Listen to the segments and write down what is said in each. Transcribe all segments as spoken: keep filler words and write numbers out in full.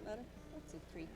Better? That's a three.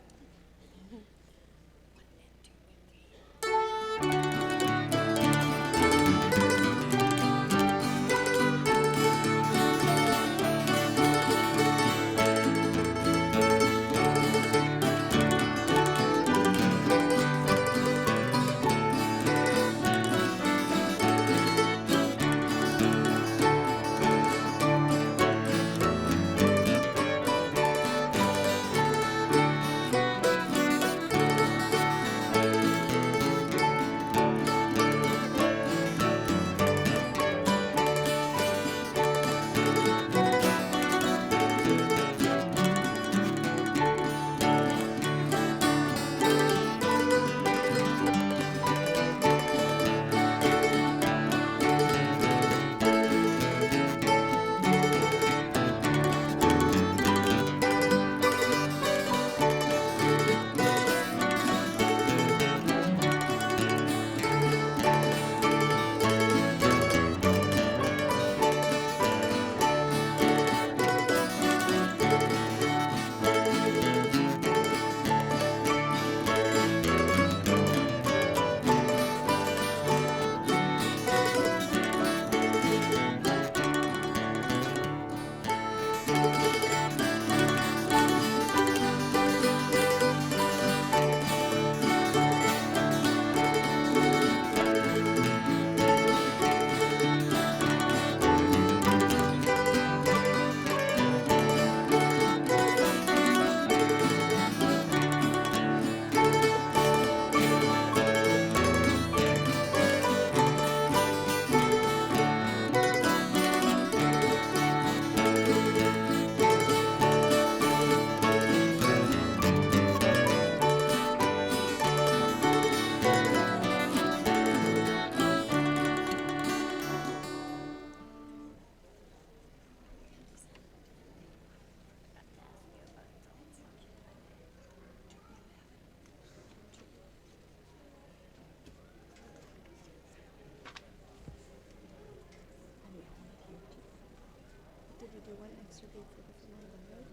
Did we do one extra beat for the finale, right?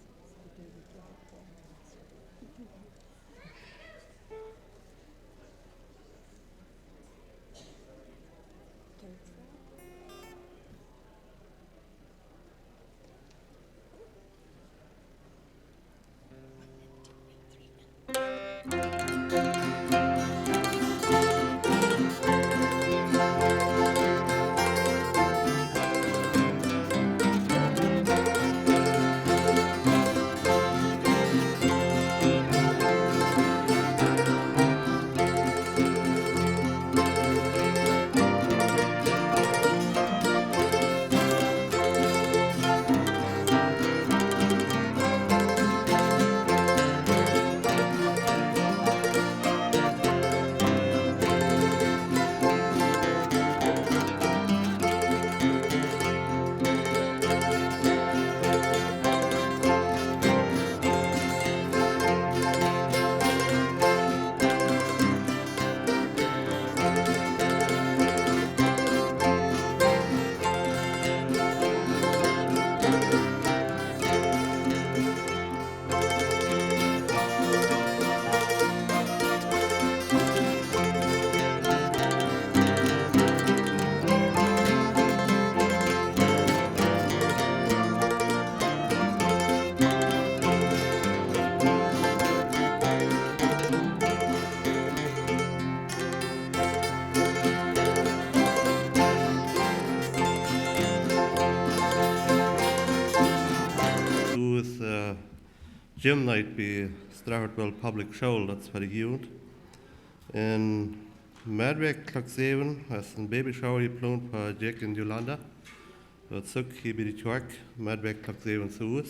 Third. Doa es, eh, Gym Night bie Straffordville Public School, daut es fa de Jugend. Un Meddwäakj Klock säwen es een Babyshower jeplont fa Jack un Yolanda. Daut es uk hia bie de Kjoakj, Meddwäakj Klock säwen soo.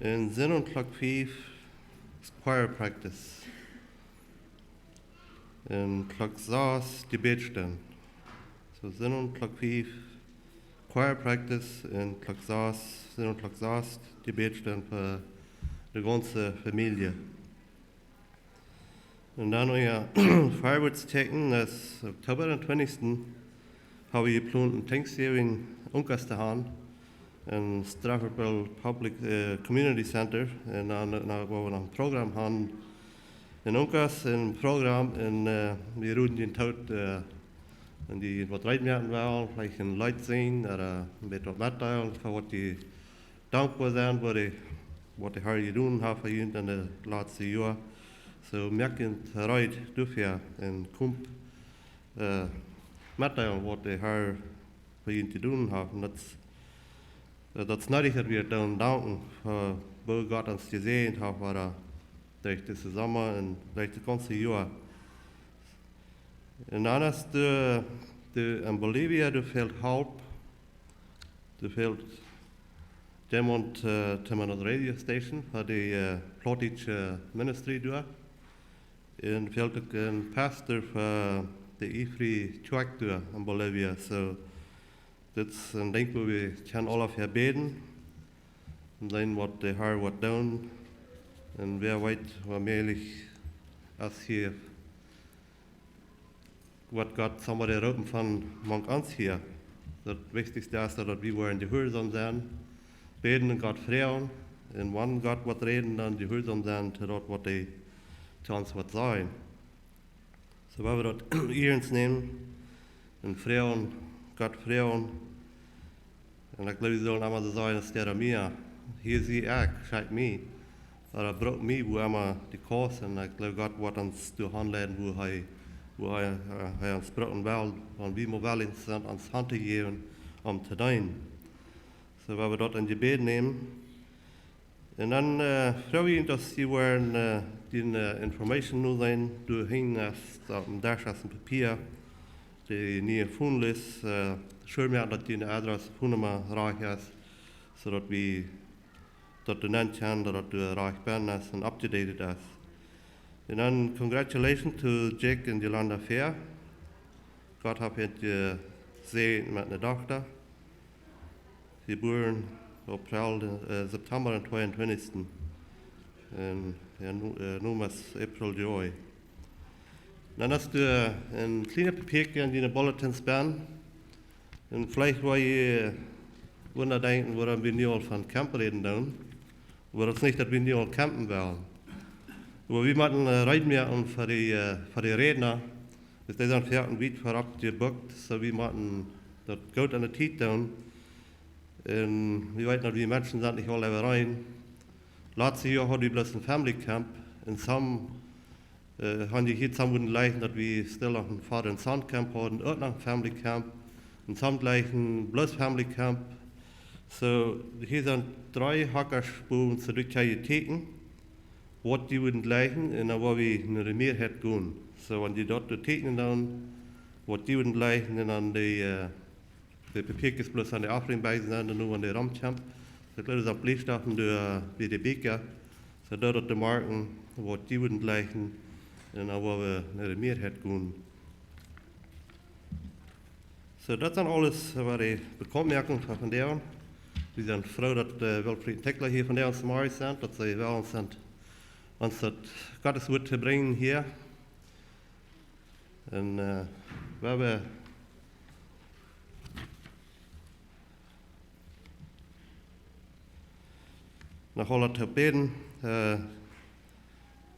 Un Sinowent Klock fief es Choir Practice. Un Klock sas Jebädstund. Soo, Sinowent Klock fief Choir Practice un Klock sas, Sinowent Klock sas Jebädstund fa de gaunze Famielje. Un dan, jo, Fireworks Tieekjen, daut es Oktoba dän twintichsten, hab wie jeplont een Thanksgiving Unkas to han. en Straffordville Public, eh, Community Center. Un dan, dan woa wie noch een Programm haben. En Unkas, een Programm, un, eh, wie roopen dee toop, eh, un dee waut reed moaken wellen, veleicht een Leet sinjen, ooda, eh, een bät waut metdeelen, fa waut dee dankboa sent, waut dee, waut de Herr jedonen haft fa junt en de latste Joa. Soo, moakt junt reed doafäa un komt, eh, metdeelen, waut de Herr fa junt jedonen haft. Un daut, eh, daut es needich, daut wie dan danken, fa woo Gott ons jesäajent haft, wada derch disen Somma un derch daut gaunze Joa. Un dan es de, de, en Bolivia, doa fält Help. Doa fält jemaunt, eh, to eene Radio Station fa de, eh, plautdietsche Ministry doa. Un fält uk een Pastor fa de IFRI Kjoakj doa en Bolivia. Soo, dit es een Dinkj, wua wie kjennen aula fa bäden. Un seenen, waut de Herr woat doonen. Un wäa weet, woo mäajlich es hia, woat Gott somebody roopen von mank ons hia. Daut Wichtichste es, daut wie woaren jehuarsom sennen, bäden un Gott froagen. Un wan Gott woat räden, dan jehuarsom sennen to daut, waut hee to ons woat sajen. Soo, wan wie daut iernst nämen un froagen, Gott froagen, un ekj jleew, wie sellen emma soo sajen aus Jeremia: Hia sie ekj, schekj mie. Ooda bruk mie, wua emma dee kaust. Un ekj jleew, Gott woat ons doa hanleiden, wua hee, wua hee, eh, hee ons brucken well, wan wie mau wellich sent, ons Haunt to jäwen, om to deenen. Soo, wan wie daut en Jebäd nämen. Un dan, eh, froag ekj, daut jie woaren, eh, dee, eh, Information nu seenen, doa hinjen es, opp dän Desch es een Papia, dee niee Phone List, eh, sure moaken, daut dee Adress, Phone Numma rajcht es, soo daut wie daut doa nenn kjennen, daut daut doa rajcht bie es un up to date es. Un dan congratulations to Jack un Yolanda Fair. Gott haft an jesäajent met eene Dochta. Jebuaren April, eh, September dän tweeuntwintichsten. Un, jo, nu, eh, nu es April Joy. Dan hast du, eh, een kjlienet Papiakje en diene Bulletins bennen. Un veleicht woa jie, eh, wunda denkjen, wuarom wie nu aul von Camp räden doonen. Oba daut es nich, daut wie nu aul campen wellen. Oba wie motten, eh, reed moaken fa dee, eh, fa dee Rädna. Daut dee dan foaken wiet verut jebuakt, soo wie motten daut goot aun de Tiet doonen. Un wie weeten, daut wie Menschen sent nich aul äwarein. Latste Joa haud wie bloos een Family Camp. Un some, eh, haud jie hia some wudden jleichen, daut wie stell noch een Father and Son Camp hauden, uk noch een Family Camp. Un some jleichen bloos Family Camp. Soo, hia sent dree Hakjasporen, soo daut jie kjennen tieekjnen, waut jie wudden jleichen, un dan woa wie no de Mearheit gonen. Soo, wan jie daut tieekjnen doonen, waut jie wudden jleichen, un dan dee, eh, de Papiakjes bloos aun de Offering Bag sennen, nu aun de Rum Camp. Daut lat ons opp Bliestafen doa, eh, bie de Bieekja. Soo daut daut de moakjen, waut jie wudden jleichen, un dan woa wie no de Mearheit gonen. Soo, daut sent aules, eh, waut de Bekauntmoakjunk von vondoag. Wie sent froo, daut, eh, Wilfried un Tekla hia vondoag zemorjes sent, daut see wellen sent, ons daut Gott sien Wuat to brinjen hia. Un, eh, wie haben noch aula to bäden. Eh,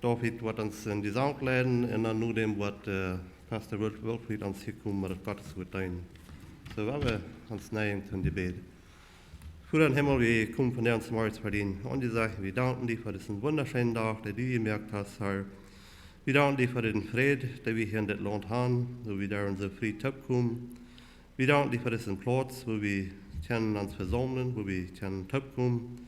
David woat ons en dän Sank leiden un dan no däm woat, eh, Pastor Wil-, Wilfried ons hia komen met daut Gott sien Wuat deenen. Soo, wie haben ons Kjnie toom Jebäd. Voda em Himmel, wie komen vondoag zemorjes ver die aun un wie sajen, wie danken die fa disen wundascheenen Dach, dän du jemoakt hast, Herr. Wie danken die fa dän Fräd, dän wie hia en dit Launt haben, wua wie doa soo frie toopkomen. Wie danken die fa disen Plauz, wua wie kjennen ons vesaumlen, wua wie kjennen toopkomen.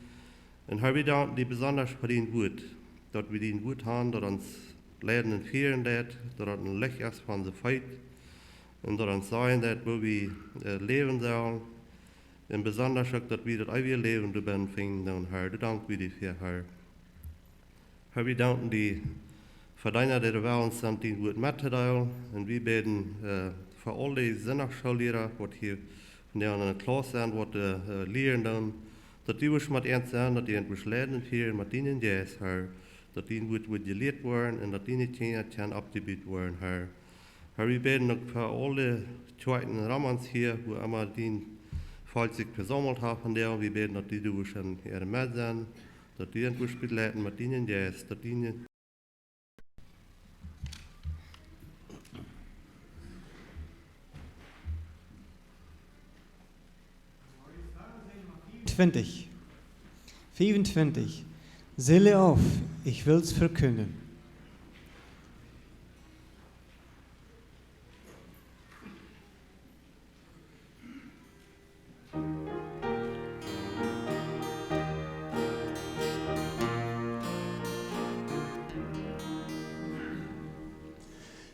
Un Herr, wie danken die besonda fa dien Wuat, daut wie dien Wuat haben, daut ons leiden un fieren deit, daut daut een Licht es fa onse Feet, un daut ons sajen deit, woo wie, eh, läwen sellen. Un besonda uk, daut wie daut eewje Läwen doabennen finjen doonen, Herr. Doa dank wie die fa, Herr. Herr, wie danken die fa deene, dee doa wellen sent, dien Wuat mettodeelen. Un wie bäden, eh, fa aul dee Sindachschoolliera, waut hia vondoag en de Klauss sent, waut, eh, eh, lieren doonen, daut du woascht met an sennen, daut du an woascht leiden un fieren met dienen Jeist, Herr, daut dien Wuat woat jelieet woaren un daut diene Kjinja kjennen oppjebut woaren, Herr. Herr, wie bäden uk fa aule Kjoakjen rom ons hia, wua emma dien Volkj sikj vesaumelt haft vondoag. Wie bäden, daut du doa wurscht en äare Med sennen, daut du an wurscht begleiten met dienen Jeist, daut diene Twintig. Fiefuntwintich. Sille auf, ich will's verkünden.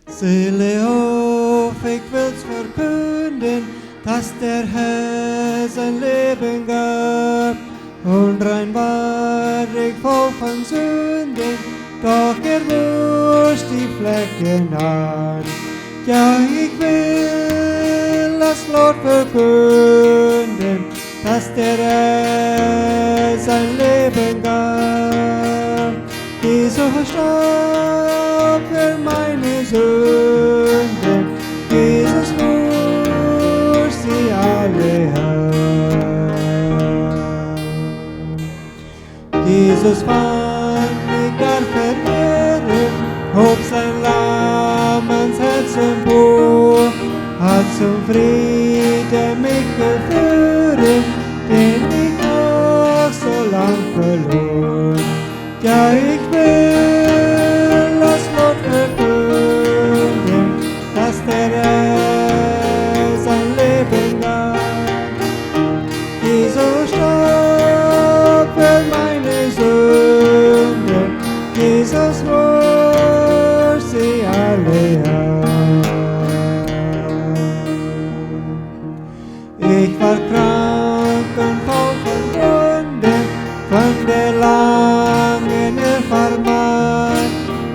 Sille auf, ich will's verkünden, dass der Herr sein Leben gab. Und rein war ich voll von Sünden, doch er wusch die Flecken an. Ja, ich will das Lob verkünden, dass der Herr sein Leben gab. Jesus starb für meine Sünden, Jesus wusch sie alle ab. Jesus fand mich gar verloren, hob sein Lamm ans Herz empor, hat zum Frieden mich geführt, den ich noch so lang verlor. Ja, ich will das Lob verkünden, dass der Herr sein Leben gab. Jesus starb für meine Sünden, Jesus wusch sie alle ab. Ich war krank und voll von Wunden, von der langen Erfahrung.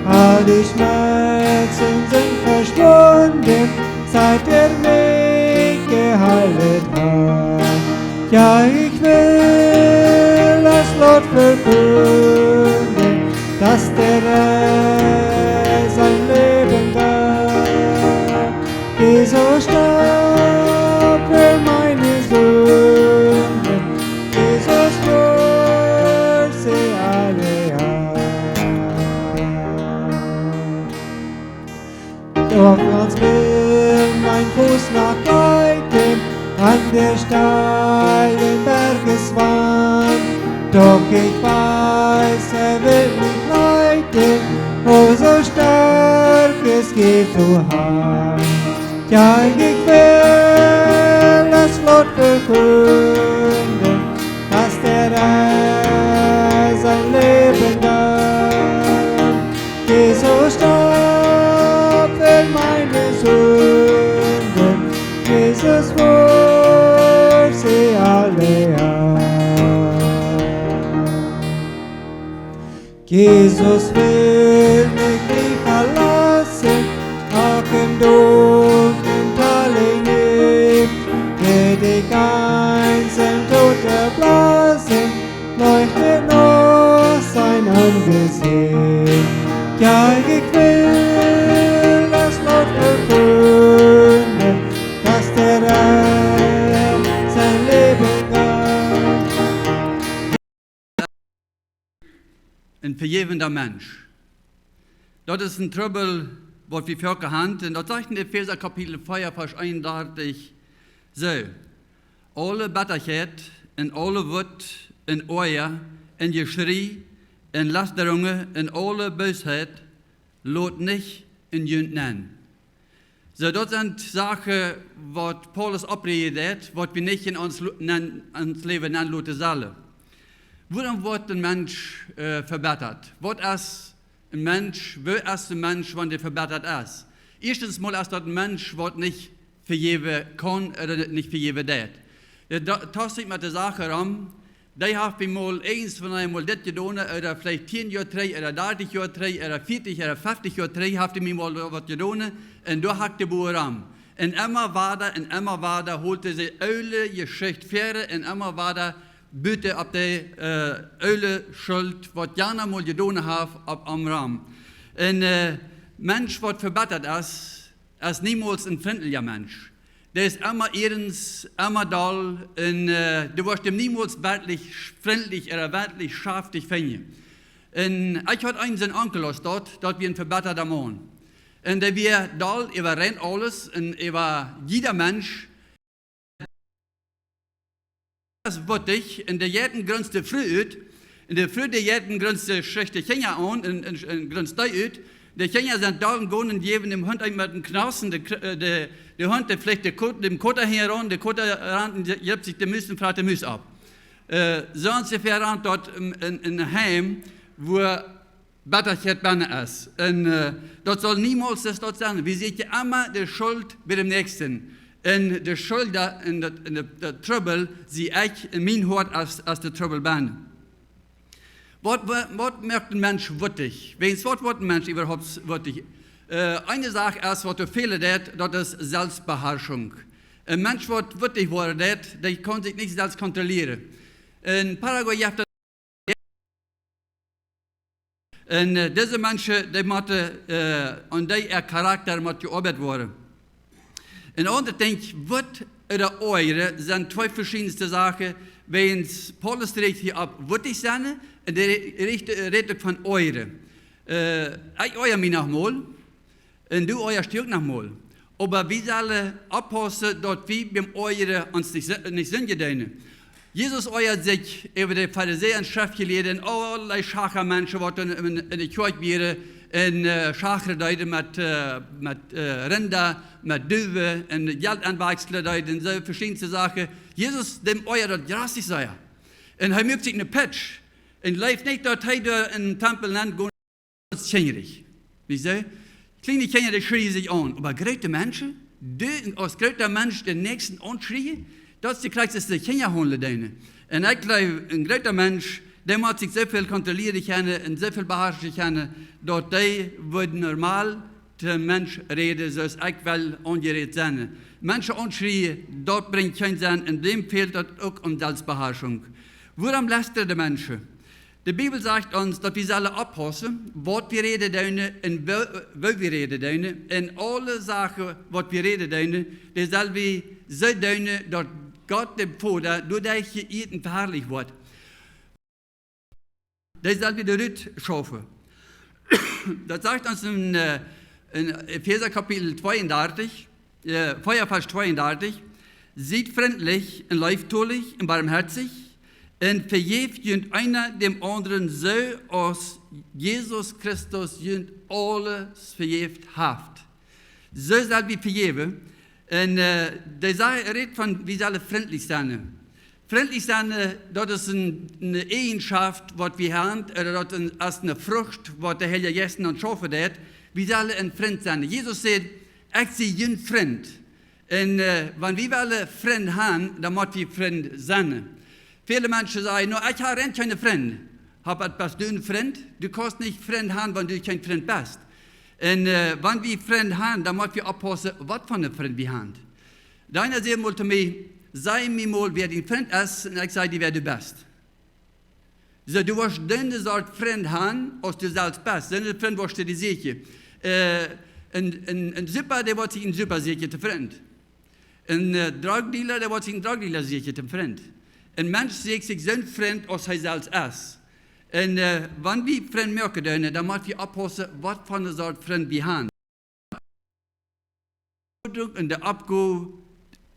All die Schmerzen sind verschwunden, seit er mich geheilt hat. Ja, ich will das Lob verkünden, dass der Herr sein Leben gab. Jesus starb für meine Sünden, Jesus wusch sie alle ab. Doch als will mein Fuß noch gleiten an der steilen Bergeswand. Doch ich weiß, er will mich leiten, oh, so stark ist Jesu Hand. Ja, ich will das Lob verkünden, dass der Herr sein Leben gab. Jesus starb für meine Sünden, Jesus wusch sie alle ab. Jesus will mich nie verlassen, auch im dunklen Tale nicht, wird dich einst im Tod erblassen, leuchtet noch sein Angesicht. Ja, ich will das Lob verkünden, dass der Herr sein Leben gab. Een vejäwenda Mensch. Daut es een Trubbel, waut wie foaken haben. Un daut sajcht en Efeesa Kapitel vea, Varsch eenundartich, soo: Aule Bettakjeit un aule Wut un Oaja un Jeschrie un Lasterungen un aule Boosheit lot nich en junt nenn. Soo, daut sent Sachen, waut Paulus opprieejen deed, waut wie nich en ons Lo-, nenn, ons Läwen nenn loten sellen. Wuarom woat een Mensch, äh, vebettat? Waut es een Mensch, woo es een Mensch, wan dee vebettat es? Ieeschtens mol es daut een Mensch, waut nich vejäwen kaun ooda nich vejäwen deit. Dee do-, tost sikj met de Sachen rom, dee haft mie mol eens von eemol dit jedonen, ooda veleicht tieen Joa trigj, ooda dartich Joa trigj, ooda vieetich, ooda feftich Joa trigj, haft hee mie mol waut jedonen, un doa hakjt de Bua rom. Un emma wada, un emma wada holt hee de oole Jeschicht wieda, un emma wada bute opp de, äh, oole Schult, waut jana mol jedonen haft, opp am rom. Een, äh, Mensch, waut vebettat es, es niemols een frintlicha Mensch. Dee es emma ieescht, emma doll, un, äh, du woascht am niemols werkjlich frintlich ooda werkjlich schaftich finjen. Un ekj haud eemol een Onkel aus daut, daut wia een vebettata Maun. Un dee wia doll äwa rein aules un äwa jieda Mensch. Es wuttich, un dee jeit un grunzt de Fru ut, un de Fru, dee jeit un grunzt de schlajchte Kjinja aun, un, un, un grunzt dee ut. De Kjinja sent doll un gonen un jäwen däm Hunt eent met dän Knaus, un de Kr-, äh, de, de Hunt, dee flicht de Kot-, däm Kota hinjaraun, de Kota rant un jript sikj de Mus un frat de Mus opp. Äh, soo onjefäa rant daut en, en, en Heim, wua Bettakjeit bennen es. Un, äh, daut saul niemols daut sennen. Wie sieekjen emma de Schult bie däm Näakjsten. Un de Schult doa, un daut, un de, de Trubbel, see ekj en mien Hoat aus, aus de Trubbel bennen. Waut, waut, waut moakt een Mensch wuttich? Wäajens waut woat een Mensch äwahaupt wuttich? Äh, eene Sach es, waut doa fälen deit, daut es Selbstbeherrschung. Een Mensch, waut wuttich woaren deit, dee kaun sikj nich selfst kontrollieren. En Paraguay jeft daut Un, äh, dise Menschen, dee motten, äh, aun dee äa Charakta mott jeoabeit woaren. Un aundre denkjen, wutt ooda oajren sent twee veschiedne Sachen, wäajens Paulus rät hia opp wuttich sennen, un dee rät, rät uk von oajren. Äh, ekj oaja mie noch mol, un du oajascht die uk noch mol. Oba wie sellen oppaussen, daut wie biem Oajren ons nich si-, nich sindjen doonen. Jesus oajad sikj äwa de Farisäa un Schreftjelieede un aule Schachamenschen, waut en, en, en de Kjoakj wieren, un, äh, schachren deeden met, äh, met, äh, Rinda, met Duwen, un Jelt enwakjslen deeden, un soo veschiedne Sachen. Jesus, däm oajad daut jreslich sea. Un hee muak sikj ne Pitsch. Un jleeft nich, daut hee doa em Tempel nenn gonen aus Kjinja. Wie see, kjliene Kjinja, dee schrieejen sikj aun. Oba groote Menschen, du aus groota Mensch dän Näakjsten aunschrieen, daut es de Krakjt, aus de Kjinja haundlen deeden. Un ekj jleew, een groota Mensch, dee mott sikj soo väl kontrollieren kjennen un soo väl beharschen kjennen, daut dee wudd normal to Mensch räden, soo aus ekj well aunjerät sennen. Menschen aunschrieen, daut brinjt kjeen Senn, un däm fält daut uk aun Selbstbeharschung. Wuarom lästren de Menschen? De Bibel sajcht ons, daut wie sellen oppaussen, waut wie räden doonen un woo, woo wie räden doonen. Un aule Sachen, waut wie räden doonen, dee sell wie soo doonen, daut Gott, de Voda, doaderch jeieet un veharlicht woat. Dee sell wie doa rut schaufen. Daut sajcht ons en, äh, en Efeesa Kapitel tweeundartich, äh, vea Varsch tweeundartich: Siet frintlich un leeftolich un barmhoatich un vejäft junt eena däm aundren, soo aus Jesus Christus junt aules vejäft haft. Soo sell wie vejäwen. Un, äh, dee sa-, rät von, wie sellen frintlich sennen. Frintlich sennen, äh, daut es een, eene Eajenschoft, waut wie haben, ooda daut es eene Frucht, waut de Heilje Jeist en ons schaufen deit. Wie sellen een Frint sennen. Jesus säd: Ekj sie jun Frint. Un, äh, wan wie wellen Frind haben, dan mott wie Frind sennen. Väle Menschen sajen: "No, ekj hab rein kjeene Frind." Oba best du een Frint? Du kaust nich Frind haben, wan du kjeen Frint best. Un, äh, wan wie Frind haben, dan mott wie oppaussen, waut fa Frind wie haben. Eena säd mol to mie: "Saj mie mol, wäa dien Frint es, un ekj saj die, wäa du best." Soo, du woascht dee Sort Frind haben, aus du selfst best. Dee Frind woascht du die sieekjen. Äh, een, een, een Supa, dee woat sikj een Supa sieekjen to Frint. Een, äh, Drugdealer, dee woat sikj een Drugdealer sieekjen to Frint. Een Mensch sieekjt sikj soon Frint, aus hee selfst es. Un, äh, wan wie Frind moaken doonen, dan mott wie oppaussen, waut fa Sort Frind wie haben. Un de Oppgow,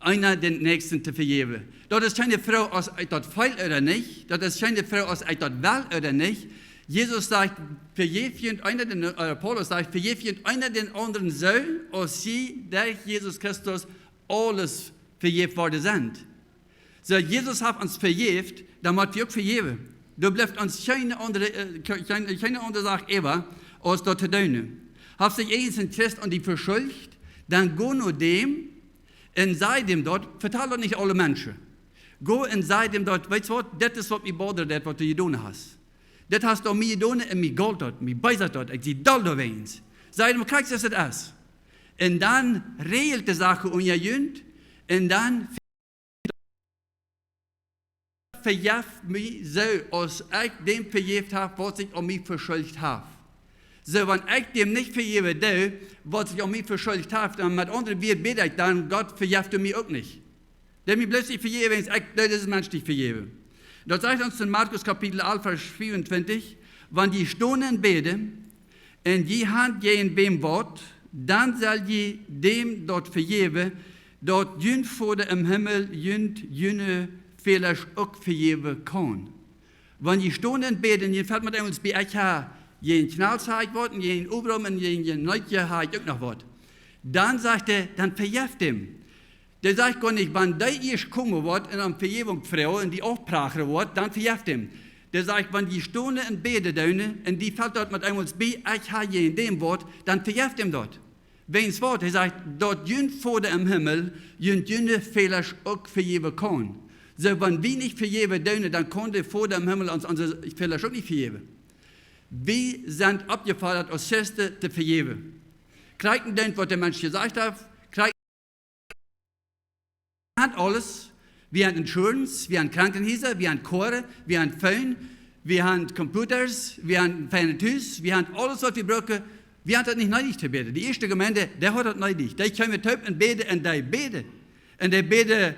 eena dän Näakjsten to vejäwen. Daut es kjeene Froag, aus ekj daut well ooda nich. Daut es kjeene Froag, aus ekj daut well ooda nich. Jesus sajcht: "Vejäft junt eena dän", äh, Paulus sajcht: "Vejäft junt eena dän aundren, soo aus jie derch Jesus Christus aules vejäft worden sent." Soo, Jesus haft ons vejäft, dan mott wie uk vejäwen. Doa blift ons kjeene aundre, äh, kje-, kjeene, kjeene aundre Sach äwa, aus daut to doonen. Haft sikj irjent een Christ aun die veschuldicht, dan go no däm un saj däm daut, vetal daut nich aule Menschen. Go un saj däm daut: "Weetst waut, dit es waut mie bothert, dit waut du jedonen hast. Dit hast du aun mie jedonen un mie golt daut, mie beesat daut, ekj sie doll doawäajens." Saj däm krakjt, aus et es. Un dan räajelt de Sach unja junt, un dan: "Vejäft mie soo, aus ekj däm vejäft hab, waut sikj aun mie veschuldicht haft." Soo, wan ekj däm nich vejäwen doo, waut sikj aun mie veschuldicht haft, dan met aundre Wieed bäd ekj dan: Gott, vejeft du mie uk nich. Doo mie bloos nich vejäwen, wiels ekj doo disen Mensch nich vejäwen. Daut sajcht ons en Markus Kapitel alf, Varsch fiefuntwintich: Wan jie stonen un bäden, un jie han jäajen wäm waut, dan sell jie däm daut vejäwen, daut jun Voda em Himmel junt june Fäla uk vejäwen kaun. Wan jie stonen un bäden, jie felt met eemol bie: Ekj ha jäajen Kjnals ha ekj waut, un jäajen Obrom un jäajen Jeneetje ha ekj uk noch waut. Dan sajcht hee: Dan vejeft däm. Dee sajcht goanich, wan dee ieescht komen woat un om Vejäwunk froagen un die aufprachren woat, dan vejeft däm. Dee sajcht, wan jie stonen un bäden doonen, un die felt daut met eemol bie: Ekj ha jäajen däm waut, dan vejeft däm daut. Wäajens waut? Hee sajcht: Daut jun Voda em Himmel junt june Fäla uk vejäwen kaun. Soo, wan wie nich vejäwen doonen, dan kaun de Voda em Himmel ons onse Fäla uk nich vejäwen. Wie sent oppjefodat, aus Christen to vejäwen. Krakjt doonen, waut de Mensch jesajcht haft, krakjt han aules. Wie han Insurance, wie han Krankenhiesa, wie han Koaren, wie han Phone, wie han Computers, wie han feine Tus, wie han aules, waut wie brucken. Wie han daut nich needich to bäden. De ieeschte Jemeent, dee haud daut needich. Dee kjeemen toop un bäden un dee bäden. Un dee bäden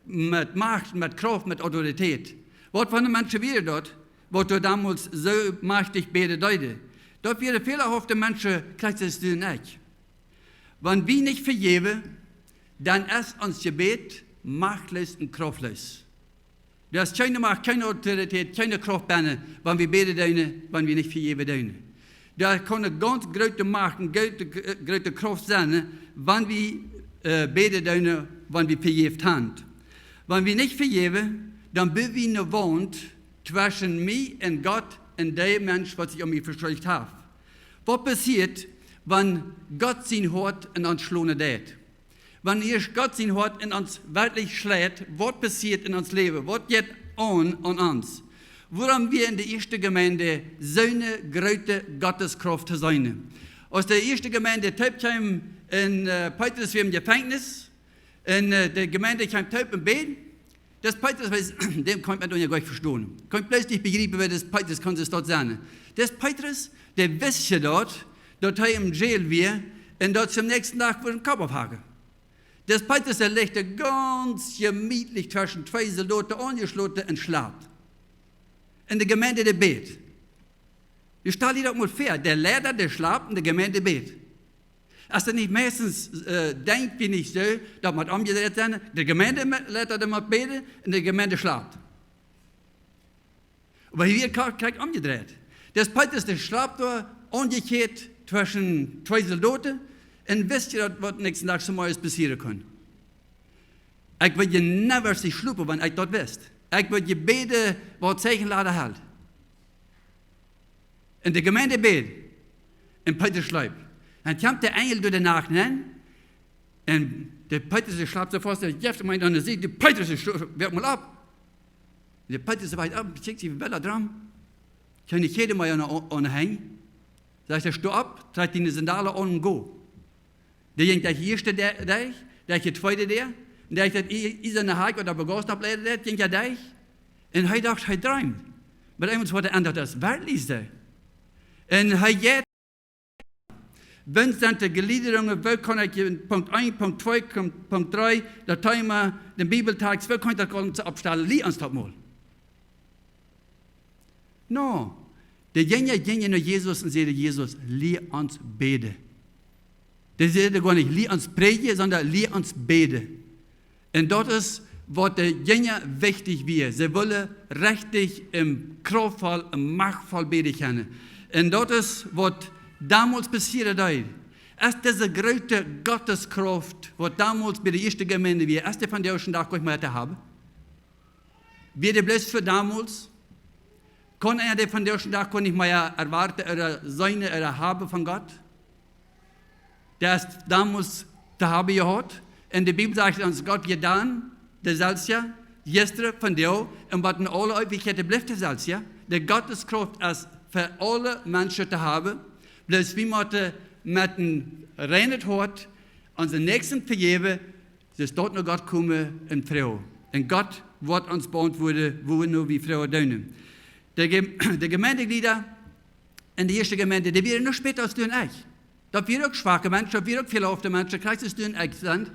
met Macht, met Krauft, met Autoritäet. Waut fa Menschen wieren daut, waut doa donmols soo majchtich bäden deeden? Daut wieren fälahafte Menschen, krakjt soo aus du un ekj. Wan wie nich vejäwen, dan es ons Jebäd machtlos un kraftlos. Doa es kjeene Macht, kjeene Autoritäet, kjeene Krauft bennen, wan wie bäden doonen, wan wie nich vejäwen doonen. Doa kaun eene gaunz groote Macht, eene groote, groote Krauft sennen, wan wie, äh, bäden doonen, wan wie vejäft han. Wan wie nich vejäwen, dan buen wie eene Waunt tweschen mie un Gott un dee Mensch, waut sikj aun mie veschuldicht haft. Waut passieet, wan Gott sien Hoat en ons schlonen deit? Wan ieescht Gott sien Hoat en ons werkjlich schleit, waut passieet en ons Läwen? Waut jeit aun aun ons? Wuarom wia en de ieeschte Jemeent soone groote Gotteskrauft to seenen? Aus de ieeschte Jemeent toop kjeem un, äh, Petrus wia em Jefenkjnis, un, äh, de Jemeent kjeem toop un bäd, dis Petrus, wiels dee kunn daut noch goanich vestonen. Kunn bloos nich bejriepen, wäa dis Petrus kunn daut sennen. Dis Petrus, dee wist je daut, daut hee em Jail wia un daut see am näakjsten Dach wudden dän Kopp aufhacken. Dis Petrus, dee lach gaunz jemietlich tweschen twee Soldoten aunjeschloten un schlapt. Un de Jemeent, dee bäd. Nu stal die daut mol väa, de Leida, dee schlapt un de Jemeent bäd. Es daut nich meistens, äh, denkj wie nich soo, daut mott omjedreit sennen? De Jemeenteleida, dee mott bäden un de Jemeent schlapt. Oba hia wia krakjt omjedreit. Dis Petrus, dee schlapt doa, aunjekjieet tweschen twee Soldoten, un wist je daut, waut näakjsten Dach soo Mojes passieren kunn? Ekj wudd je never nich schlopen, wan ekj daut wist. Ekj wudd je bäden, waut Zeichen lada helt. Un de Jemeent bäd. Un Petrus schleep. Dan kjemt de Enjel derch de Nacht nenn. Un de Petrus, dee schlapt soo faust, dee jeft am eent aun de Sied. De Petrus, dee sto-, woakt mol opp. De Petrus woakt opp, kjikjt sikj de Bella drom. Kjeene Kjäd mea aun, aun, aun de Henj. Sajcht hee: Sto opp, trakj diene Sandalen aun un go. Dee jinkj de ieeschte Dä-, Däa, dee jinkj de tweede Däa, un dee jinkj daut i-, iesane Hakj, waut doa bie Gauss opp leiden deed, jinkj hee derch. Un hee docht, hee dreemd. Oba eemol woat hee endat, daut es werkjlich soo. Un hee jeit, wan sent de Gliederungen, woo kaun ekj en Punkt eent, Punkt twee, Punkt, Punkt dree, daut Thema, dän Bibeltext, woo kaun ekj daut gaunz oppstalen? Lia ons daut mol. No, de Jinja jinjen no Jesus un säden: Jesus, lia ons bäden. Dee säden goanich: Lia ons prädjen, sonda: Lia ons bäden. Un daut es, waut de Jinja wichtich wia. See wullen rechtich un kraftvoll un machtvoll bäden kjennen. Un daut es, waut donmols passieren deed. Es dise groote Gotteskrauft, waut donmols bie de ieeschte Jemeent wia, es dee vondoag dän Dach goanich mea to haben? Wia dee bloos fa donmols? Kaun eena dee vondoag dän Dach goanich mea erwoaten ooda seenen ooda haben von Gott? Dee es donmols to haben jehaut. Un de Bibel sajcht ons, Gott wia dan deselwja, jistren, vondoag un bat en aule Eewichkjeit, dee blift deselwja. De Gotteskrauft es fa aule Menschen to haben. Bloos wie motten met een reinet Hoat onse Näakjsten vejäwen, soo daut no Gott komen un froagen. Un Gott woat ons beauntwuaden, woo wie froagen doonen. De Ge-, de Jemeentejlieda, En de ieeschte Jemeent, dee wieren noch späta aus du un ekj. Daut wieren uk schwake Menschen, daut wieren uk fälahaufte Menschen, krakjt aus du un ekj sent.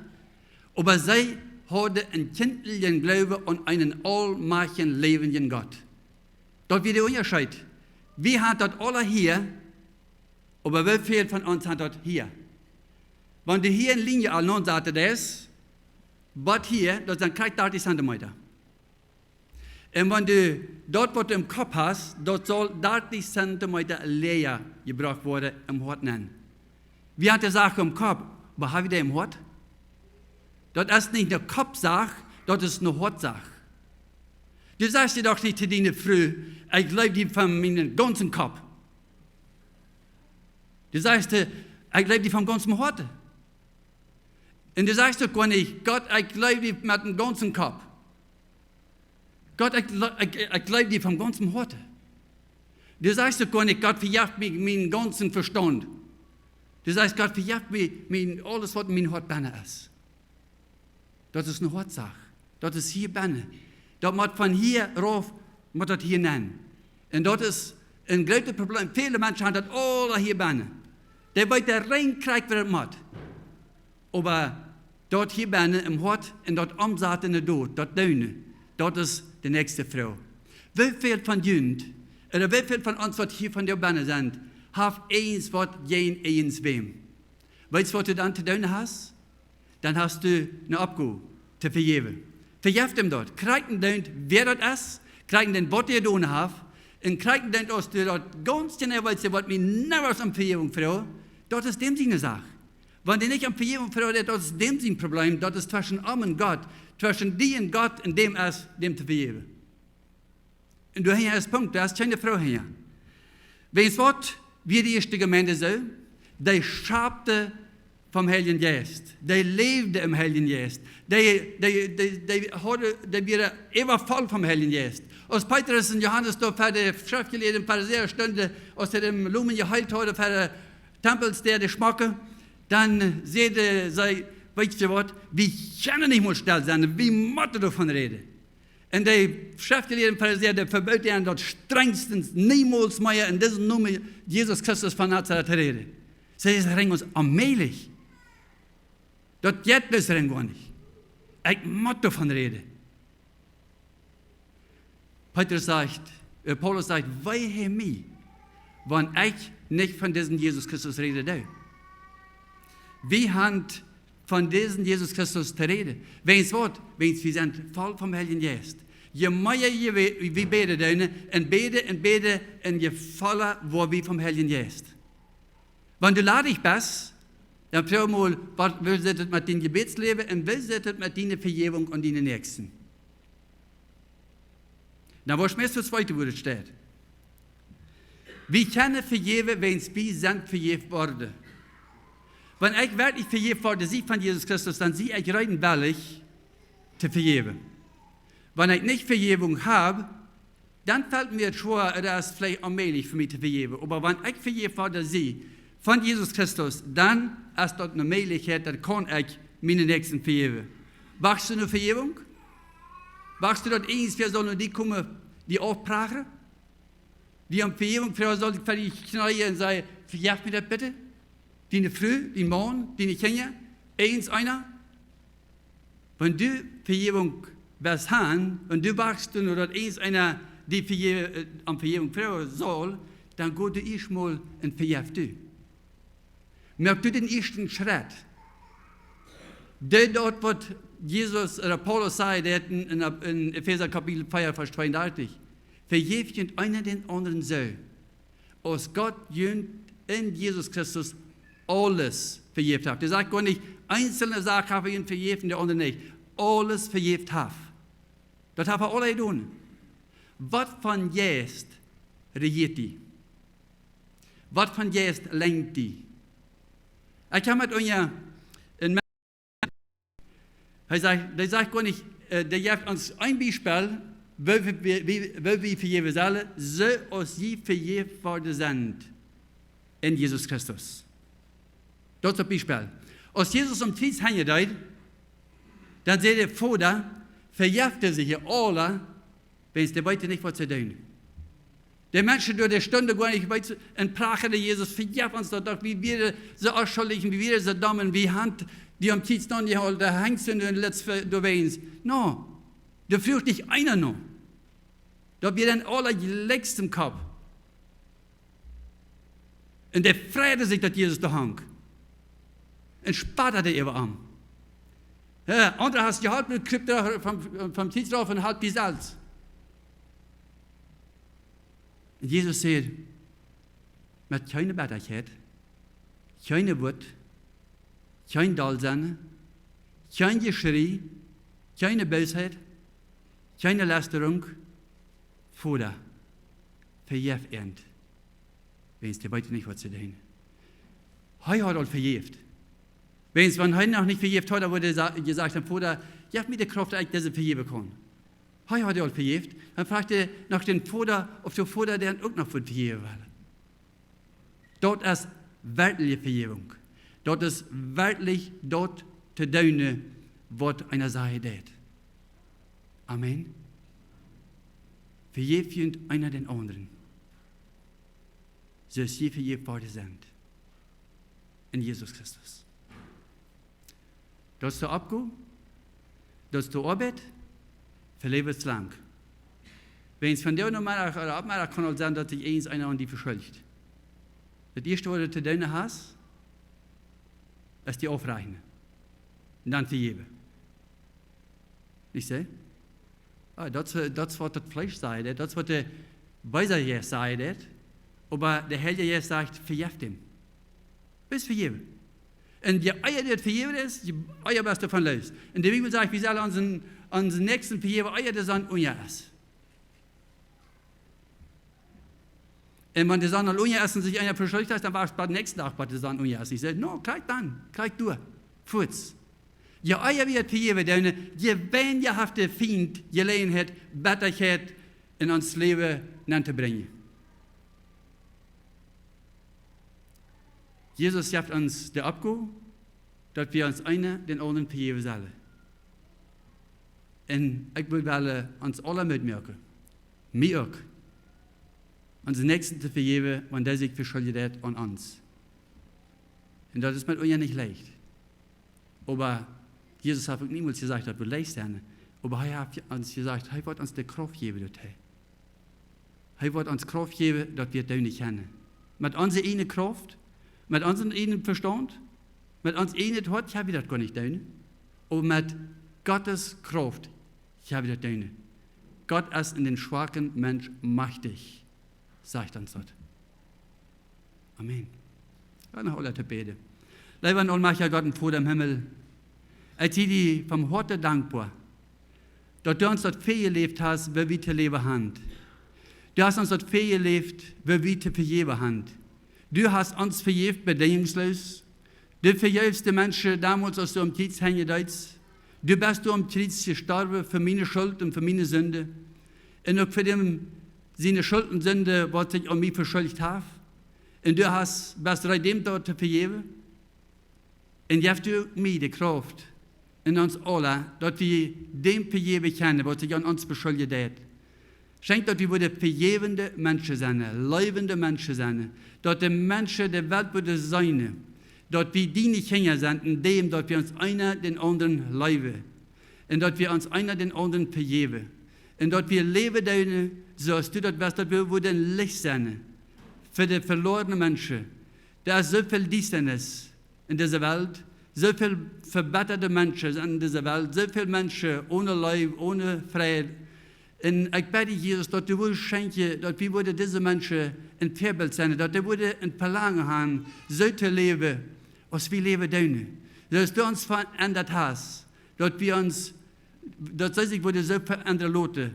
Oba see hauden eenen kjinteljen Gloowen aun eenen aulmajchtjen, läwendjen Gott. Daut wia de Unjascheet. Wie haben daut aule hia, oba woo väl von ons haben daut hia? Wan du hia eene Linie aul aunsaten deist, bat hia, daut sent krakjt dartich Zentimeter. Un wan du daut, waut du em Kopp hast, daut saul dartich Zentimeter läaja jebrocht woaren em Hoat nenn. Wie haben de Sach em Kopp, oba haben wie dee em Hoat? Daut es nich eene Koppsach, daut es eene Hoatsach. Du sajchst die doch nich to diene Fru: "Ekj leew die von mienen gaunzen Kopp." Du sajchst: "Ekj leew die von gaunzem Hoaten." Un du sajchst uk goanich: "Gott, ekj leew die met dän gaunzen Kopp. Gott, ekj, le- ekj, ekj leew die von gaunzem Hoaten." Du sajchst uk goanich: "Gott, vejeff mie mienen gaunzen Vestaunt." Du sajchst: "Gott, vejeff mie mien, aules, waut en mien Hoat bennen es." Daut es eene Hoatsach. Daut es hia bennen. Daut mott von hia rauf, mott daut hia nenn. Un daut es een grootet Probleem. Väle Menschen haben daut aule hia bennen. Dee weeten rein krakjt, waut daut mott. Oba daut hia bennen em Hoat un daut omsaten en de Dot, daut doonen, daut es de näakjste Froag. Woo väl von junt, ooda woo väl von ons, waut hia vondoag bennen sent, haft irjent waut jäajen irjentwäm? Weetst, waut du dan to doonen hast? Dan hast du eene Oppgow to vejäwen. Vejeff am daut. Krakjt endoont, wäa daut es, krakjt endoont, waut hee jedonen haft, un krakjt endoont, aus du daut gaunz jeneiw weetst, waut mie niemols om Vejäwunk froagt, daut es däm siene Sach. Wan dee nich om Vejäwunk froagt, daut es däm sien Problem, daut es tweschen am un Gott, tweschen die un Gott, un däm es, däm to vejäwen. Un du hast Punkt, du hast kjeene Froag hia. Weetst waut, woo de ieeschte Jemeent wia, dee schapte vom Heiljen Jeist, dee läwde em Heiljen Jeist, dee, dee, dee, dee hauden, dee wieren äwavoll vom Heiljen Jeist. Aus Petrus un Johanes doa ver de Schreftjelieede un Farisäa stunden, aus see dän Lomen jeheelt hauden ver de Tempels, dee, dee schmocke, dan säden see: "Weetst du waut, wie kjennen nich mol stell sennen, wie motten doavon räden." Un de Schreftjelieede un Farisäa, dee vebooden an daut strenjstens: "Niemols mea en disen Nomen Jesus Christus von Nazareth räden." See säden: "Daut es ons onmäajlich. Daut jeit bloos rein goanich. Ekj mott doavon räden." Petrus sajcht, äh, Paulus sajcht: "Weh mie, wan ekj nich von disen Jesus Christus räden doo." Wie haben von disen Jesus Christus to räden. Weetst waut? Weetst, wie sent voll vom Heiljen Jeist. Je mea je wie, wie bäden doonen, un bäden un bäden, un je volla woa wie vom Heiljen Jeist. Wan du ladich best, dan froag mol, waut, woo sitt et met dien Jebädsläwen un woo sitt et met diene Vejäwunk aun diene Näakjsten? Dan woascht du meist vestonen, woo daut steit. Wie kjennen vejäwen, wiels wie sent vejäft worden. Wan ekj werkjlich vejäft worden sie von Jesus Christus, dan sie ekj rein wellich to vejäwen. Wan ekj nich Vejäwunk hab, dan felt mie daut schwoa, daut es veleicht onmäajlich fa mie to vejäwen. Oba wan ekj vejäft worden sie von Jesus Christus, dan es daut eene Mäajlichkjeit, dan kaun ekj mienen Näakjsten vejäwen. Wachtst du no Vejäwunk? Wachtst du, daut irjentwäa saul no die komen, die aufprachren? Die om Vejäwunk froagen, saul ekj ver die kjneeen un sajen: "Vejeff mie daut bitte"? Diene Fru, dien Maun, diene Kjinja, irjenteena? Wan du Vejäwunk west haben, wan du wachtst, daut irjenteena die veje-, äh, om Vejäwunk froagen saul, dan go du ieescht mol un vejeff du. Moak du dän ieeschten Schrett. Doo daut, waut Jesus ooda Paulus säd en, en, en Efeesa Kapitel vea, Varsch tweeundartich: "Vejäft junt eena dän aundren soo, aus Gott junt en Jesus Christus aules vejäft haft." Hee sajcht goanich, eenzelne Sachen haft hee junt vejäft, de aundre nich. Aules vejäft haft. Daut haft hee aula jedonen. Waut fa een Jeist rejieet die? Waut fa een Jeist lenjt die? Ekj hab met unja een Mensch, hee sajcht, dee sajcht goanich, äh, dee jeft ons een Biespel, woo wie, wie, woo wie vejäwen sellen, soo aus jie vejäft worden sent en Jesus Christus. Daut es daut Biespel. Aus Jesus aum Kjriez henjen deed, dan säd hee: "Voda, vejeff dee aula, wiels dee weeten nich, waut see doonen." De Menschen doa, dee stunden goa nich, weetst, un prachaden: Jesus, vejeff ons daut doch, wie wieren soo onschullich, wie wieren soo domm, wie haben die aum Kjriez aunjehaut, de Henj sent doa doawäajen. No, doa fruach nich eena no. Daut wia an aule jlikjst em Kopp. Un dee freiden sikj, daut Jesus doa hunk. Un spotten äwa am. Jo, aundre haben jeholpen, krupen vom, vom Kjriez rauf un holpen sikj selfst. Un Jesus säd: Met kjeene Bettakjeit, kjeene Wut, kjeen Dollsennen, kjeen Jeschrie, kjeene Boosheit, kjeene Lästerunk, Voda, vejeff an. Wäajens dee weeten nich, waut see doonen. Hee haud aul vejäft. Wäajens, wan hee noch nich vejäft haud, dan wudd hee sa-, jesajcht haben: Voda, jeff mie de Krauft, daut ekj dise vejäwen kaun. Hee haud aul vejäft. Dan fruach hee no dän Voda, auf de Voda dän uk noch wudd vejäwen wellen. Daut es werkjliche Vejäwunk. Daut es werkjlich daut to doonen, waut eena sajen deed. Amen. Vejäft junt eena dän aundren, soo aus jie vejäft worden sent en Jesus Christus. Daut es de Oppgow, daut es de Oabeit, fa läwenslang. Wäajens vondoag Nomeddach ooda Oppnomeddach kaun aul sennen, daut sikj irjent eena aun die veschuldicht. Daut ieeschte, waut du to doonen hast, es die aufrechten. Un dan vejäwen. Nich soo? Ah, daut es, daut es, waut daut Fleesch sajen deit, daut es, waut de beese Jeist sajen deit. Oba de Heilje Jeist sajcht: Vejeff am. Best vejäwen. Un je ea daut vejäwen es, je ea best du von loos. Un de Bibel sajcht, wie sellen onsen, onsen Näakjsten vejäwen, ea de Sonn unja es. Un wan de Sonn aul unja es un sikj eena veschuldicht haft, dan wacht bat näakjsten Dach, bat de Sonn unja es. Ekj saj: No, krakjt dan, krakjt doa, fuaz. Je ea wie daut vejäwen doonen, je weinja haft de Fient Jeläajenheit, Bettakjeit en ons Läwen nenn to brinjen. Jesus jeft ons de Oppgow, daut wie ons eena dän aundren vejäwen sellen. Un ekj well, well ons aula Moot moaken, mie uk, onsen Näakjsten to vejäwen, wan dee sikj veschuldicht haft aun ons. Un daut es met ons nich leicht. Oba Jesus haft uk niemols jesajcht, daut wudd leicht sennen. Oba hee haft ons jesajcht, hee woat ons de Krauft jäwen doatoo. Hee woat ons Krauft jäwen, daut wie daut doonen kjennen. Met onse ieejne Krauft, met onsen ieejnen Vestaunt, met ons ieejnet Hoat kjenn wie daut goanich doonen. Oba met Gottes Krauft kjenn wie daut doonen. Gott es en dän schwaken Mensch majchtich, sajcht ons daut. Amen. Lot ons aula bäden. Leewa un aulmajchtja Gott un Voda em Himmel, ekj sie die von Hoaten dankboa, daut du ons daut väajeläft hast, woo wie to läwen haben. Du hast ons daut väajeläft, woo wie to vejäwen haben. Du hast ons vejäft bedinjungsloos. Du vejeefst de Menschen donmols, aus du aum Kjriez henjen deetst. Du best doa aum Kjriez jestorwen fa miene Schult un fa miene Sind. Un uk fa däm siene Schult un Sind, waut sikj aun mie veschuldicht haft. Un du hast, best reed, däm daut to vejäwen. Un jeff du mie de Krauft un ons aula, daut wie däm vejäwen kjennen, waut sikj aun ons veschuldicht haft. Schenkj, daut wie wudden vejäwende Menschen sennen, leewende Menschen sennen, daut de Menschen de Welt wudden seenen, daut wie diene Kjinja sent, endäm daut wie ons eena dän aundren leewen. Un daut wie ons eena dän aundren vejäwen. Un daut wie läwen doonen, soo aus du daut west, daut wie wudden Licht sennen fa de veloarne Menschen. Doa es soo väl Diestanis en dise Welt, soo väl vebettade Menschen en dise Welt, soo väl Menschen one Leew, one Freid. Un ekj bäd die, Jesus, daut du wurscht schenkjen, daut wie wudden dise Menschen een Väabilt sennen, daut dee wudden een Velangen haben, soo to läwen, aus wie läwen doonen. Daut du ons veendat hast, daut wie ons, daut see sikj wudden soo veendren loten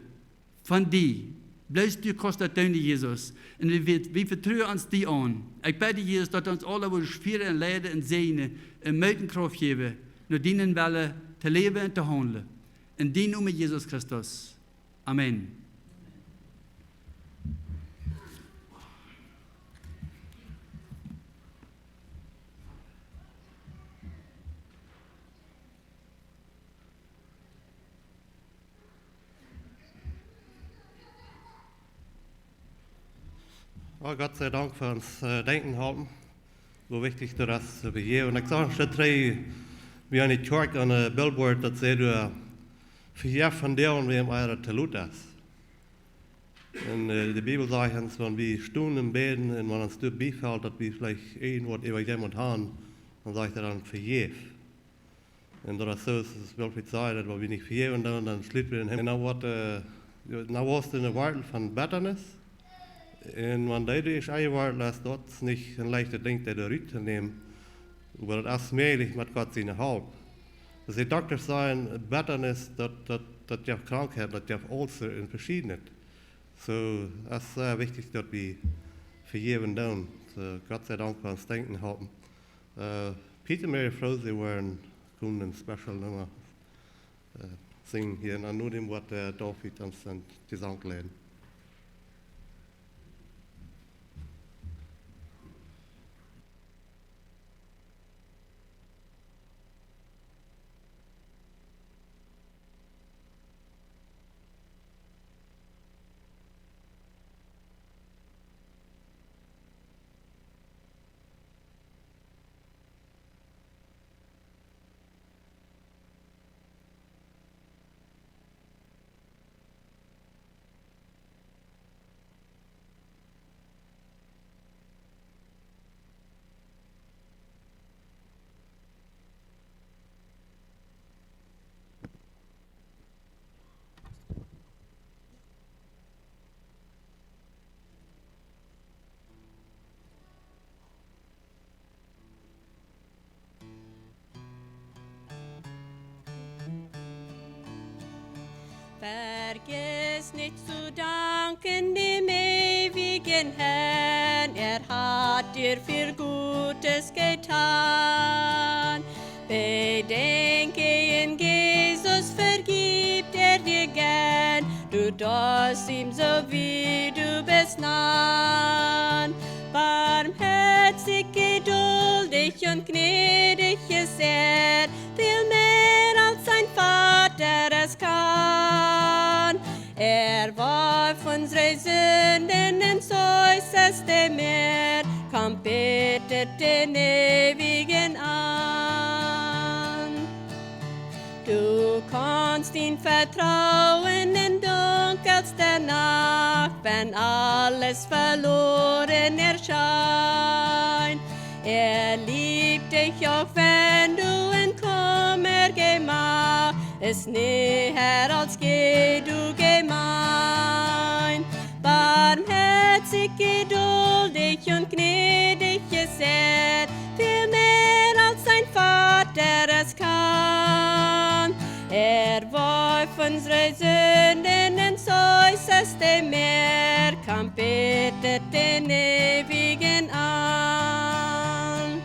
von die. Bloos du kaust daut doonen, Jesus. Un wie, wie, wie vetruen ons die aun. Ekj bäd die, Jesus, daut du ons aula wurscht fieren un leiden un säajnen un Moot un Krauft jäwen, no dienen Wellen to läwen un to haundlen. En dienen Nomen, Jesus Christus. Amen. Jo, Gott sie Dank fa ons, äh, denkjen halpen. Woo wichtich daut es to vejäwen. Un ekj sach een Stoot trigj bie eene Kjoakj aun een Billboard, daut säd doa: "Vejeft von dee, wäm ea to lot es." Un, äh, de Bibel sajcht ons, wan wie stonen un bäden un wan ons daut biefelt, daut wie veleicht irjentwaut äwa jemaunt haben, dan sajcht hee dan: "Vejäft." Un daut es soo, aus, aus Wilfried säd, daut wan wie nich vejäwen, dan, dan schluten wie dän Himmel. Un dan woat, äh, dan woat doa een Wortel von Bettanis. Un wan dee doa eemol enjewortelt es, daut es nich een leichtet Dinkj, dee doa rut to nämen. Oba daut es mäajlich met Gott siene Help. Daut de Doktasch sajen, Bettanis, daut, daut, daut jeft Krankheit, daut jeft Ulcer un veschiednet. Soo, daut es sea wichtich, daut wie vejäwen doonen. Soo, Gott sie Dank fa ons denkjen halpen. Äh, Peter, Mary, Froh, see woaren komen een special Numma, äh, sinjen hia. Un no däm woat, äh, David ons een Jesank leiden. Vergiss nich to danken däm eewjen Herrn, hee haft die väl Goodet jedonen. Bedenkj, en Jesus vejeft hee die jearn, du deist am soo aus du best naun. Barmhoatich, jeduldich un jnädich es hee, väl mea aus een Voda es kaun. Hee woat onse Sinden un Schult aus de Meed, kjemt bat dän eewjen Enj. Du kaust am vetruen en de dunkelste Nacht, wan aules veloaren erscheent. Hee leeft die, uk wan du em Kumma jemoakt best, es näa aus je du jemeent. Barmhoatich, jeduldich un jnädich es hee, väl mea aus een Voda es kaun. Hee woat onse Sinden un Schult aus de Meed, kjemt bat dän eewjen Enj.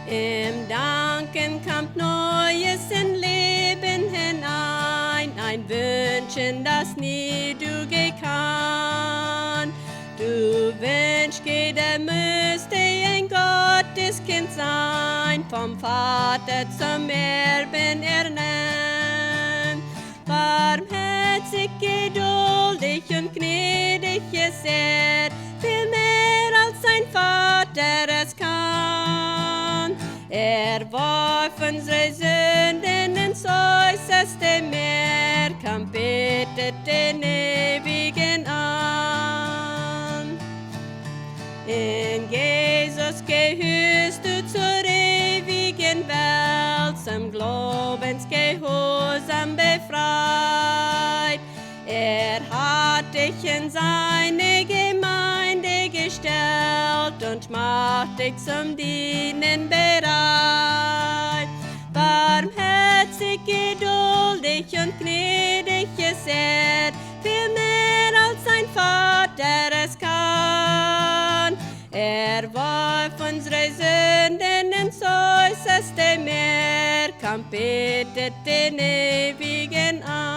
Em Danken kjemt Nieenes em Läwen enenn, een Wenschen, daut nie du jekannt. Du wenschst, du muchst een Gotteskjint sennen, vom Voda toom Erwen ernant. Barmhoatich, jeduldich un jnädich es hee, väl mea aus een Voda es kaun. Hee woat onse Sinden un Schult aus de Meed, kjemt bat dän eewjen Enj. En Jesus jehieescht du to eewjen Welt, toom Gloowen jehuarsaum befreit. Hee haft die en siene Jemeent jestalt un moakt die toom Deenen bereit. Barmhoatich, jeduldich un jnädich es hee, väl mea aus een Voda es kaun. Hee woat onse Sinden un Schult aus de Meed, kjemt bat dän eewjen Enj.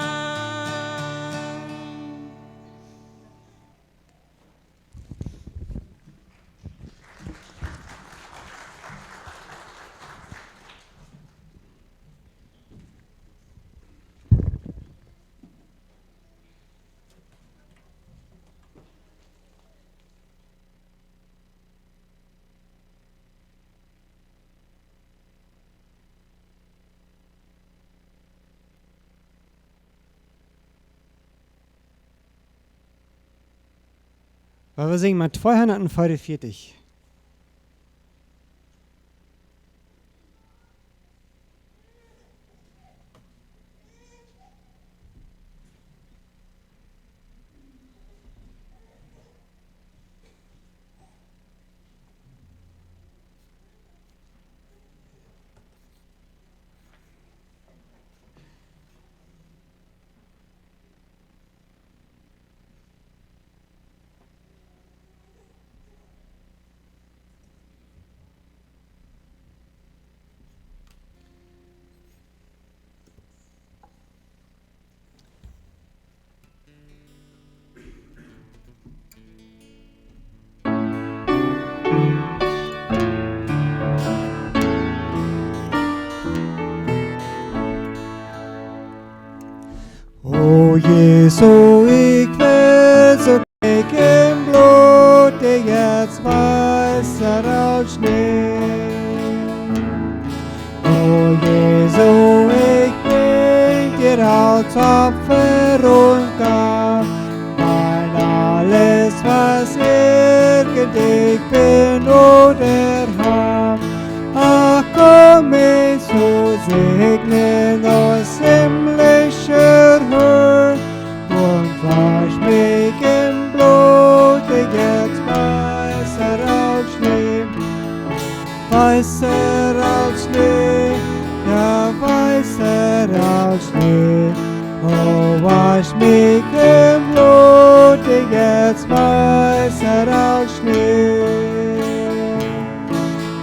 Oba wie sinjen mau tweehundatfiefunvieetich. O Jesus, ekj well soo em Bloot, daut es weißer aus Schnee. O Jesus, ekj brinj die aus Opfa un Gaw, mien aules, waut irjent ekj sie ooda hab. Ach, komm mie to säajnen aus himmlischa Har, un wausch mie em Bloot, daut es weißer aus Schnee. Weißer aus Schnee, jo, weißer aus Schnee. O, wausch mie em Bloot, daut es weißer aus Schnee.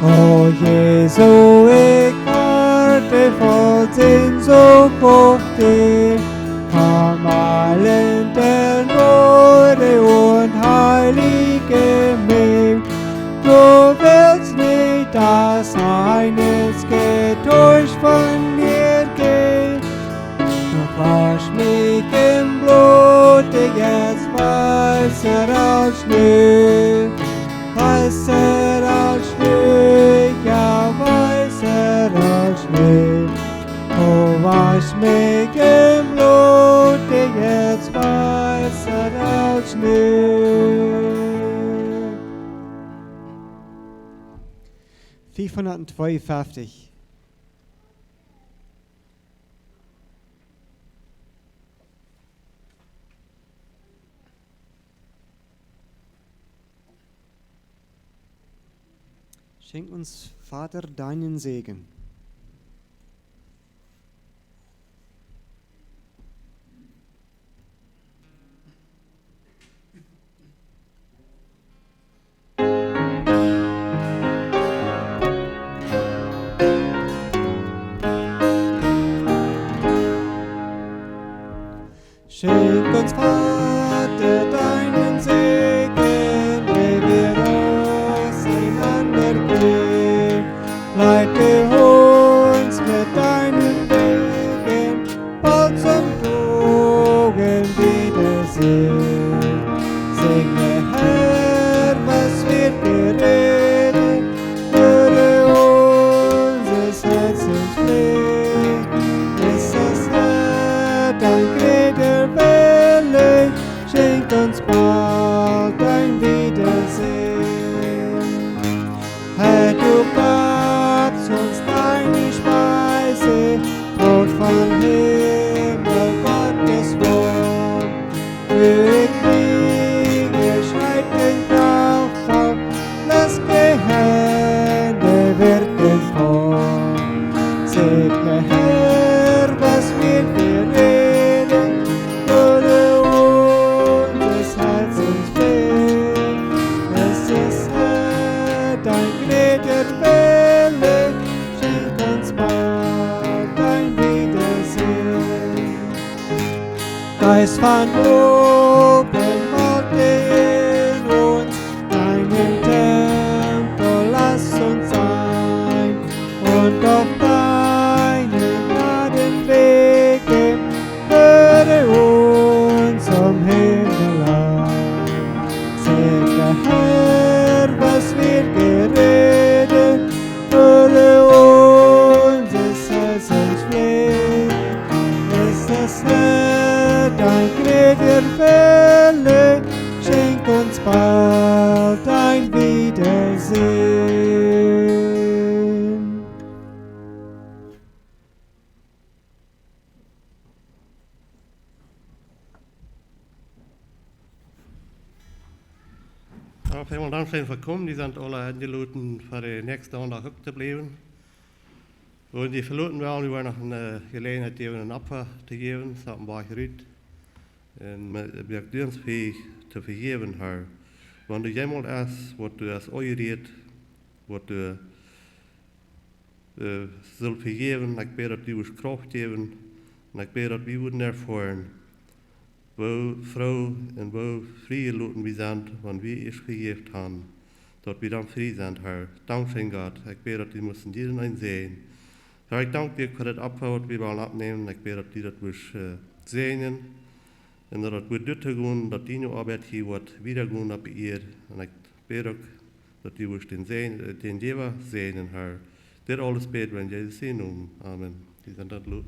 O Jesus, ekj woa voll Sennsucht no die, komm aul en de Gnod un heilich mie. Du west nich, daut eent Gedeich von mie jeit. Wausch mie em Bloot, daut es weißer aus Schnee. Weißer aus Schnee, jo, weißer aus Schnee. O, wausch mie em Bloot, daut es weißer aus Schnee. Fiefhundat tweeunfeftich. Schenkj ons, Voda, dienen Säajen. Schenkj ons, Voda, dienen Säajen, wiels wie ons eenaunda jäwen. Leid ons met dienen Säajen, boolt toom Doagen wieda sennen. Säajen, Herr, waut wie jerädt, Herr, ons Hoat es fleich, es es Herr, dien jrata Welle, schenkj ons boolt dien Wiedersennen. Herr, du gafst ons diene Speis, Brot vom Himmel, Gott sien Wuat. Wie kjrieen jescheit un Krauft, laus jehieet de Werkjen von. Säajen, Herr, waut wie jerädt, Herr, ons Hoat es fleich, es es Herr, dien jrata Welle, schenkj ons boolt dien Wiedersennen. Jeist von Oben, woak en ons, dien Tempel laus ons sennen, un opp dienen Gnadenwäaj föhr ons om Himmel aun. Säajen, Herr, waut wie jerädt, Herr, ons Hoat es fleich, es es Herr, dien jrata Sent vekomen, dee sent aule enjeloden fa de näakjste Sindach uk to bliewen. Wan dee veloten wellen, wie woaren noch eene Jeläajenheit jäwen, een Opfa to jäwen, soo een Wajch rut. Un wie, wie doonen ons fäich to vejäwen, Herr. Wan doa jemols es, waut doa es aunjerieet, waut doa äh, saul vejäwen. Ekj bäd, daut du wurscht Krauft jäwen. Un ekj bäd, daut wie wudden erfoaren, woo froo un woo frie jeloten wie sent, wan wie ieescht vejäft han, daut wie dan frie sent, Herr. Dankscheen, Gott. Ekj bäd, daut du must en jieda eenen säajnen. Herr, ekj dank die fa dit Opfa, waut wie wellen oppnämen. Ekj bäd, daut du daut wurscht äh, säajnen. Un daut daut wudd doatoo gonen, daut diene Oabeit hia woat wieda gonen opp de Ieed. Un ekj bäd uk, daut du wurscht dän, säajnen, äh, dän Jäwa säajnen, Herr. Dit aules bäd wie en Jesus sienen Nomen. Amen. Dee sent dan lo-